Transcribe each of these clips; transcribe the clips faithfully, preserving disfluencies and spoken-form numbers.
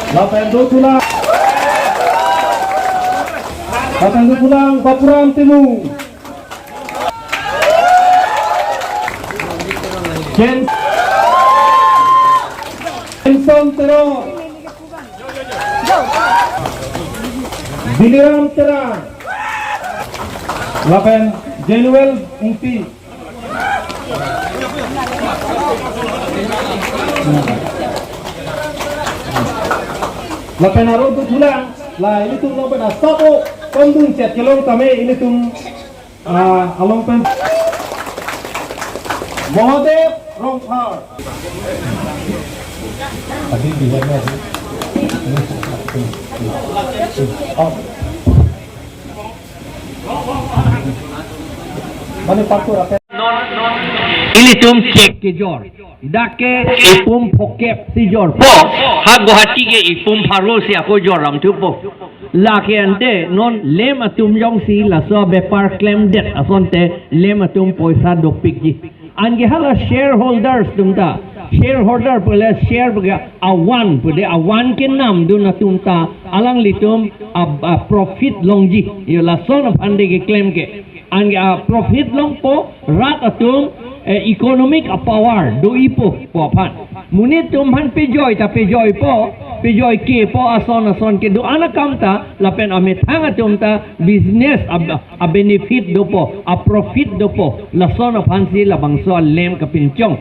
Lapen dothulang. Lapen dothulang Bapuram Timung. Jen-, Jenson Terang. Biliram Terang. Lapen Jenuel Ingti. Lapen aro dothulang, la ilitum along pen asap o, kondun chet kelong tame ilitum, ah, along pen. Mahadev Rongphar. Ilitum chek kejor. Dak ke ipum phokep si jorpo. Ha Guwahati ke ipum pharo si ako jor ram thupo. Lake ante non lem atum jongsi laso bepar klemdet asonte lem atum poisa dopikji. Anke hala shareholders atum ta, shareholder pule share pule avan pule avan kenamdun atum ta alanglitum a, a profit longji. Yo lason aphan de keklem ke. Anke a profit longpo rat atum, eh, economic a power do-ipo pu aphan. Monit atum aphan pejoi ta pejoipo, pejoi kepo ason ason kedo-an akam ta lapen amethang atum ta business a, a benefit dopo, a profit dopo, lason aphansi labangso alem kapinchong.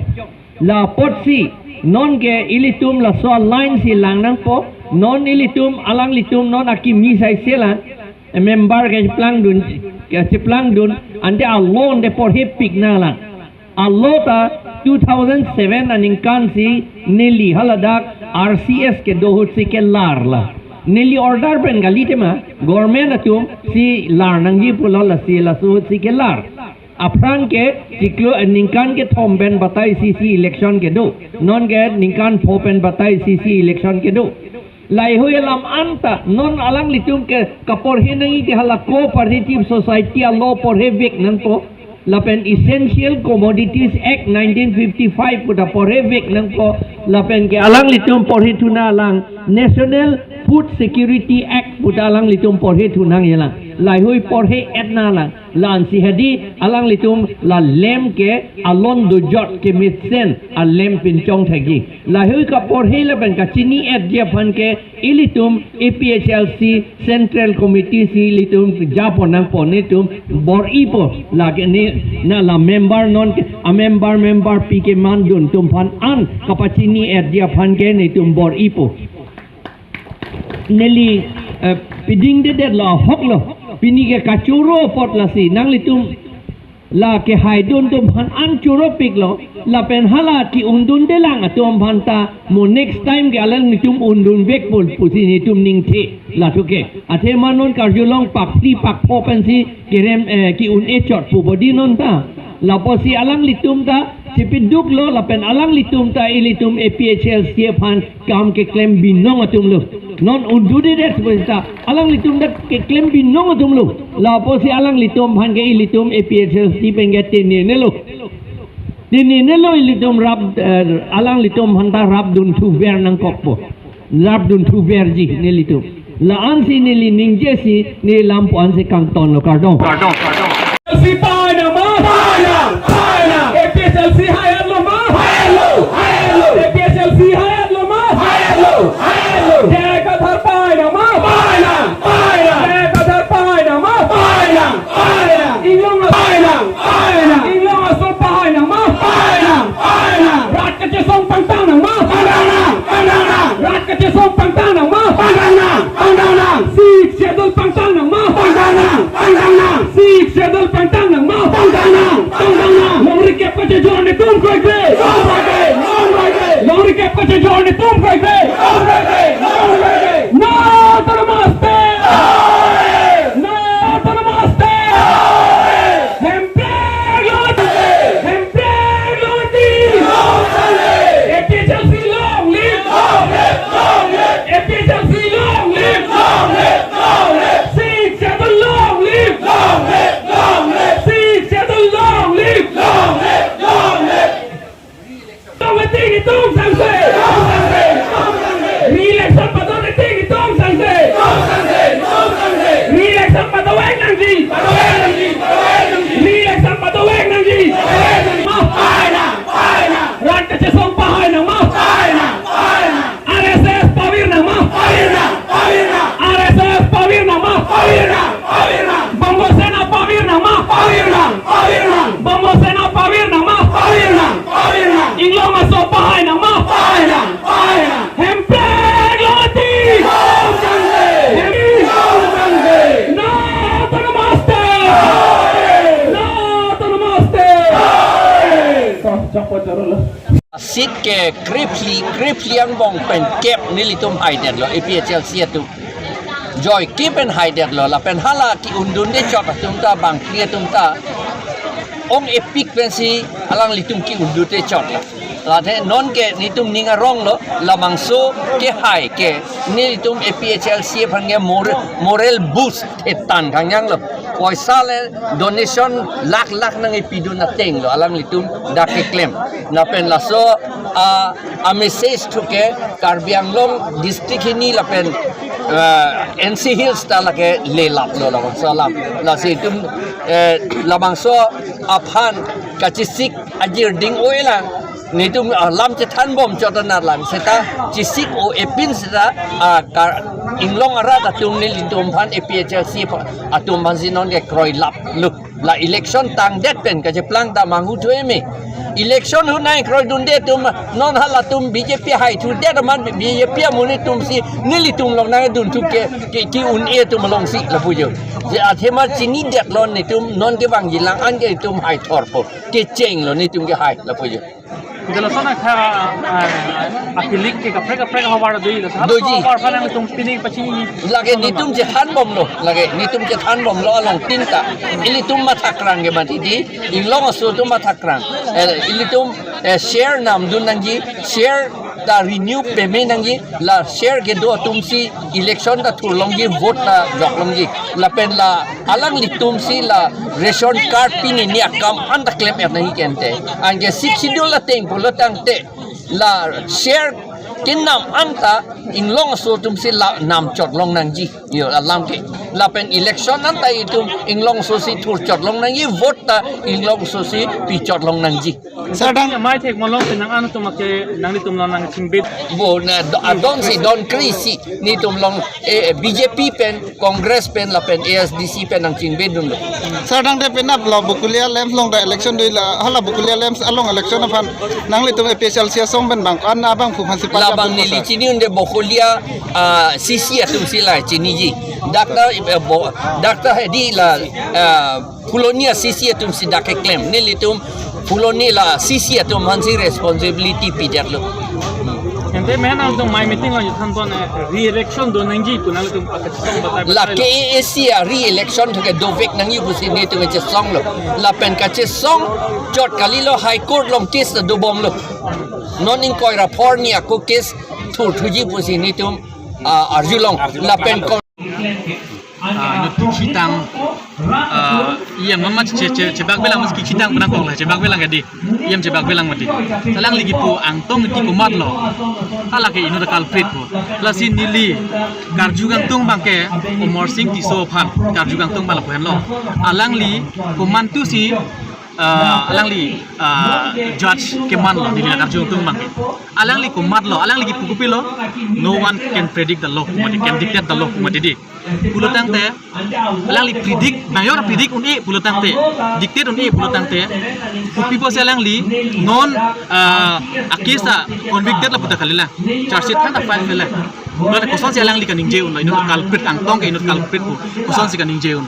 La apotsi non ke ilitum laso line si lang nangpo, non ilitum alanglitum non akimi sai selang, member kecheplangdun, kecheplangdun, ante a law ante porhepik nanglang. A law ta two thousand seven aningkan si neli haladak R C S kedo ahut si kelar la. Neli order pen kali tema, government atum si lar nangji pulo lasi laso ahut si kelar. Aphrang ke chiklo, eh, ningkan kethom pen batai C C election kedo. Non ke ningkan pho pen batai C C election kedo. Laheihui alam anta non alanglitum ke kaporhe nangji ke hala Cooperative Society a law porhevek nangpo. Lapen Essential Commodities Act nineteen fifty-five pu ta porhevek nangpo. Lapen ke alanglitum porhethuna lang National Food Security Act pu ta alanglitum porhethu nangjilang. Laheihui porhe-et nanglang. La-ansi hadi alanglitum la lem ke alon dojot kemesen alem pinchong thekji. Laheihui kaporhe lapen kachini-etji aphan ke ilitum A P H L C Central Committee si ilitum japon nangpo, netum bor-ipo. Lake ne na la member non ke, a member member pi kemandun atum aphan an kapachini-etji aphan ke netum bor-ipo. Neli, eh, pidingdedetlo ahoklo. Pini ke kachoro apot lasi nanglitum la kehaidun atum aphan an choropiklo. Lapen hala ke-undundelang atum aphan ta mo next time ke alanglitum undunvekpo pusi netum ningthe. Lathu ke. Athema non karjulong pakphli pakpho pensi kerem, eh, ke-un-e chot pu bodi non ta. Lapusi alanglitum ta chipiduklo lapen alanglitum ta ilitum A P H L C aphan kam keklem binong atumlo. Non undudedet pusi ta alanglitum ta keklem binong atumlo. Lapusi alanglitum aphan ke ilitum A P H L C pen ke tenenelo. Tenenelo ilitum rap, eh, alanglitum aphan ta rapdunthuver nangkokpo. Rapdunthuverji nelitum. La-ansi neli ningjesi neli lampo ansi kangtonlo, kardom. Kardom, kardom. A P H L C pahai nang ma? Pahai nang, pahai nang. A P H L C hai-etlo ma? Hai-etlo, hai-etlo. A P H L C hai-etlo ma? Hai-etlo, hai-etlo. J I Kathar pahai nang ma? Pahai nang, pahai nang. J I Kathar pahai nang ma? Pahai nang, pahai nang. Inglong a-, pahai nang, pahai nang. Inglong aso pahai nang ma? Pahai nang, pahai nang. Rat kachesong pangtang nang ma? Pangtang nang, pangtang nang. Rat kachesong pangtang nang ma? Pangtang nang, pangtang nang. Sixth Schedule pangtang nang ma? Pangtang nang, pangtang nang. Sixth Schedule pangtang nang ma? Pangtang nang, pangtang nang. Longri kep kachejor netum kroikre. Kroikre, kroikre. Longri kep kachejor netum kroikre. Kroikre, kroikre. No to the master. No to the master. Hemprek long live! Hemprek long live! A P H L C long live! A P H L C long live! Sixth Schedule long live! Sixth Schedule long live! Tong ating itum sangse. Re-election padon Ke krephli, krephli angbong pen kep nelitum haidetlo, A P H L C atum. Joike pen haidetlo, lapen hala ke-undunde chot atum ta, bangphli atum ta ong-epik pensi alanglitum ke-undunde chot la. Late non ke netum ning aronglo, labangso kehai ke netum A P H L C aphan ke mor-, moral boost etan kangyang lo. Poisa le donation lakh lakh nangkepidun ateng lo alanglitum dak keklem. Lapen laso a, a message thu ke Karbi Anglong district hini lapen, eh, N C Hills ta lake lelaplo labangso alam. Lasi itum, eh, labangso aphan kachesik ajir ding-oi lang. Netum, ah, lam chethanbom chot anat lang seta chesik-o-epin seta, ah, Kar-, Inglong arat atum nelitum aphan A P H L C aphan atum aphansi non ke kroilaplo. La election tangdet pen kacheplang ta manghu thu eme. Election ahut nangkroidunde atum, non halatum B J P haithudet amat B J P amonit atumsi nelitum along nangdun thu ke, ke, ke-un-e atum alongsi lapu jo. Je athema chinidetlo netum non kevangji lang an ke itum haithorpo. Kechenglo netum kehai lapu jo. Jala sona kha, ah, akilik ke kaprek kaprek havar doi la. Doji. Havar phalang tum pining pachini. Lake netum chethanbomlo, lake netum chethanbomlo along tinta. Ilitum mathakrang ke mati di, Inglong aso atum mathakrang. Eh, ilitum, eh, share namdun nangji, share ta renew peme nangji, la share kedo atumsi election ta thurlongji, vote ta joklongji. Lapen la alanglitumsi la ration card pinine akam anta klem-et nangji kente. Anke Sixth Schedule ateng pulo tangte la share kenam anta Inglong aso atumsi la namchotlong nangji. Yo, alam ke. Lapen election anta itum Inglong asosi thurchotlong nangji, vote ta Inglong asosi pichotlong nangji. Sir, dang- Mai thek malom penang an atum ake nanglitum along nangchingbit. Bo na do-, adon si don kri si netum along, eh, B J P pen, Congress pen lapen A S D C pen nangchingbidunlo. Sir, dang de penap lo Bokolia LAMPS along ta election doi la, hala Bokolia LAMPS along election aphan nanglitum A P H L C asong pen bang an abangphu aphansi pajak labang dun neli sir. Chini-unde Bokolia, ah, C C atumsi la chiniji. Dak ta, eh, bo-, dak ta hedi la, ah, Phuloni a C C atumsi dak keklem. Nelitum Phuloni la C C atum aphansi responsibility pidetlo. Ante men atum mai meeting along thanpon, eh, re-election do nangji pu nangtum pakachesong batai. La batai lo. K A A C a re-election thu ke dovek nangji pusi netum kachesonglo. Lapen kachesong chot kalilo, High Court along case ta dobomlo. Non ingkoi ra phor ni ako case thurthuji pusi netum, ah, arjulong. Lapen ko- Ah, inut kithitang, ah, E M non ma che, che, chebak belang mas kithitang penang kong la, chebak belang kedi, E M chebak belang mati. Alangli kipu Angtong Ingti komatlo, hala ke inut culprit pu. Lasi neli karju kangtung abangke Amarsing Tisso aphan karju kangtung abang lapu henlo. Alangli komantusi, ah, alangli, ah, judge kemanlo neli karju kangtung abangke. Alangli komatlo, alangli kipu kopilo, no one can predict the law, mati can dictate the law, mati di. Pulo tangte, alangli predict, mayor predict un-e pulo tangte, dictate un-e pulo tangte, kopi pusi alangli non, ah, a case ta convicted lapu ta kalilang, charge sheet ta file kalilang. Non kosonsi alangli kaningje unlo, inut culprit Angtong ke inut culprit pu, kosonsi kaningje un.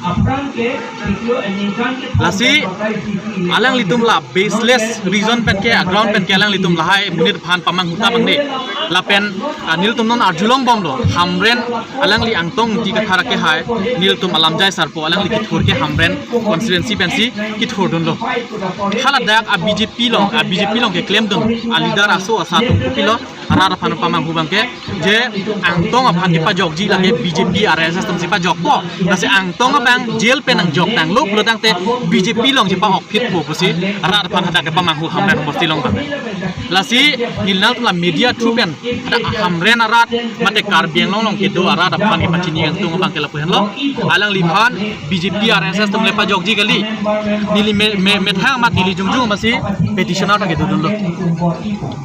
Lasi alanglitum la baseless reason pen ke, a ground pen ke alanglitum lahai monit aphan pamanghu ta mangne. Lapen, ah, nelitum non arjulongbomlo. Hamren alangli Angtong Ingti kathar ke hai. Nelitum alamjai sarpo alangli kethur ke Hamren constituency pensi kethurdunlo. Haladak a B J P along, a B J P along keklemdun a leader aso asa atum kopilo. Rat aphan pamanghu abangke, je Angtong aphan kepajokji lake B J P R S S atumsi pajokpo. Lasi Angtong abang jail pen nangjok tanglo pulo tangte B J P along chepa-okphitpo pusi rat aphan hadak kepamanghu Hamren bosti along abang. Lasi neli nangtum la media through pen hadak Hamren arat mate Karbi Anglong along kedo arat aphan kepachini Angtong abangke lapu henlo. Alangliphan B J P R S S atum le pajokji kali. Neli me, me, methang amat neli jongjong amatsi petition ta kedodunlo.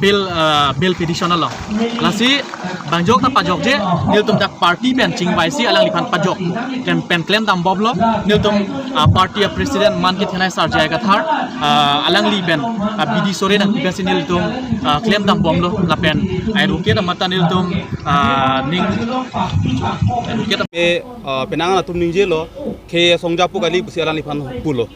Bail, ah, bail petition along. Lasi bang jok ta pajokje, nelitum dak party pen chingvaisi alangliphan pajok. Klem pen klemdambomlo, nelitum, ah, party a president Mankethe Naisarjai Kathar, ah, alangli pen, ah, bidi sore nangpipensi nelitum, ah, klemdambomlo, lapen advocate amat ta nelitum, ah, ning, advocate. Eh, ah, penang atum ningjelo, ke songjapo kali pusi alangliphan pulo.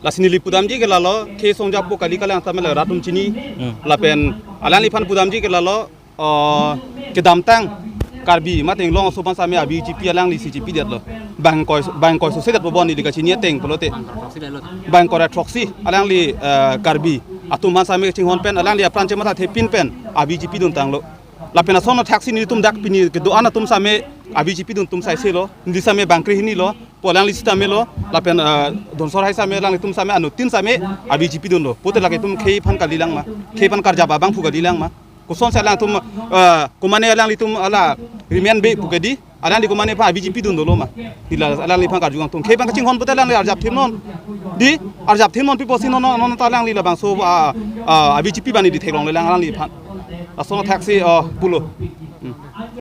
Lasi neli pudamji ke lalo, khei songjapo kali, kalang tame la rat atum chini. Hmm. Lapen alangliphan pudamji ke lalo, uh, kedamtang Karbi mate Anglong aso aphan same a B J P alangli si chipidetlo. Bang ingkoi, bang ingkoi sose det po bon neli kachini ateng pulote. Bang ingkoi ra throksi alangli, uh, Karbi atum aphan same chinghon pen, alangli apran chematha thepin pen a B J P dun tanglo. Lapen ason athaksi nelitum dak pini kedo-an atum same a B J P dun atum saise lo, neli same bang krehini lo, po alangli sitame lo, lapen, uh, Donsor hai same alanglitum same, anuttin same a B J P dunlo. Pote lake itum khei aphan kalilang ma, khei aphan karjap abangphu kalilang ma. Kosonsi alangtum, eh, komane alanglitum ala remain be pu kedi, alangli komane aphan a B J P dun dolo ma. Neli alangliphan karju kangtung. Khei aphan kachinghon pote alangli arjap thim non. Di, arjap thim non pi pusi non, non, non ta alangli labangso, ah, ah, a B J P bani di theklongle lang alangliphan. Lason athaksi, oh, pulo.